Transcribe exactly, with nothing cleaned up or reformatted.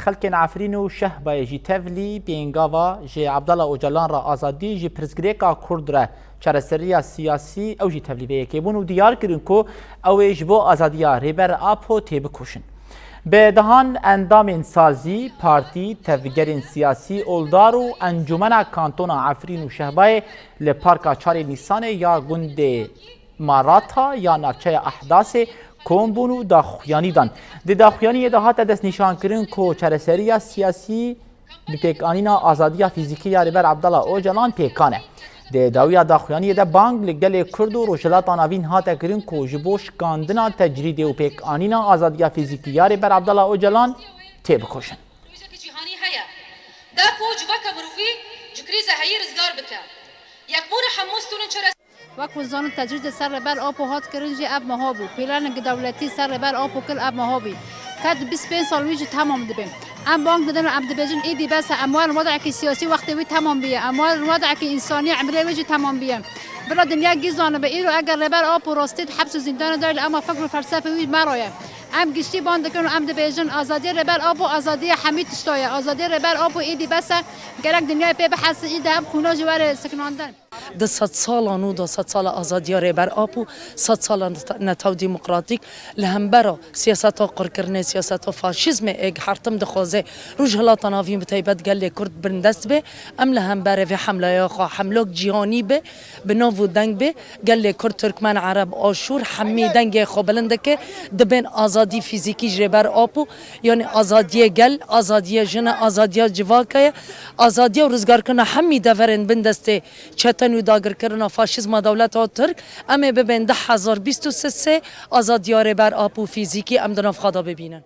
Xelkên Efrîn û Şehbayê jî tevlî pêngava ji Abdullah Ocalan re azadî ji pirsgirêka Kurd re çareseriya siyasî, ew jî tevlî vê yekê bûn û diyar kirin ku ew ê ji bo azadiya Rêber Apo têbikoşin. Bi dehan endamên sazî, partî, tevgerên siyasî, oldar û Encûmena Kantona Efrîn û Şehbayê li Parka Çarê Nîsanê ya gundê Marata ya navçeya Ehdasê kom bûn û daxuyanî dan. Di daxuyaniyê de hate destnîşankirin ku çareseriya siyasî bi pêkanîna azadiya fîzîkî ya Rêber Abdullah Ocalan pêkan e. Di dawiya daxuyaniyê de bang li gelê Kurd û Rojhilata Navîn hate kirin ku ji bo şikandina tecrîdê û pêkanîna azadiya fîzîkî ya Rêber Abdullah Ocalan têbikoşin. Rojekî cîhanî heye. Deko civaka mirovî ji krîza heyî rizgar bike. Yekbûna hemû stûnên çareseriya. Wek hûn zanin, tecrîdê ser Rêber Apo hat kirin jî ev meha bû. Planeke dewletî ser Rêber Apo kir ev meha bî. Ket bîst pênc sal wî jî temam dibe. Em bang didin û em dibêjin, êdî bes e, em werin wedekî siyasî wextê wî temam bûye. Em werin wedekî însanî emrê wî jî temam bûye. Bila dinya gî zanibe, îro eger Rêber Apo rastî di heps û zîndanê de ye, li ema fikr û felsefê wî me re ye. Em giştî bang dikin û em dibêjin, azadiyê Rêber Apo azadiyê hemî tişta ye. Azadiyê Rêber Apo êdî bes e. Gerek dinyayê pê bihese, îdî ev xwîna jî were sekinandin. Di sedsala nû de, sedsala azadiya Rêber Apo, sedsala neta-, netew demokratîk, li hembera siyaseta qirkirinê, siyaseta faşîzmê ê hertim dixwaze Rojhilata Navîn bi taybet gelê Kurd bindest be, em li hemberê vê hemleya xwe hemlok cîhanî be, bi nav û deng be, gelê Kurd, Tirkmen, Ereb, Aşûr, hemî dengê xwe bilind dike, dibên azadî fîzîkî ji Rêber Apo, yanî azadiyê gel, azadiyê jin e, azadiya civaka ye, azadiya û rizgarkirina hemî deverên bin destê çeten û dagirkirina faşîzma dewleta Tirk, em ê bibên du hezar bîst û sê azadiya Rêber Apo fîzîkî em di nav xwe de bibînin.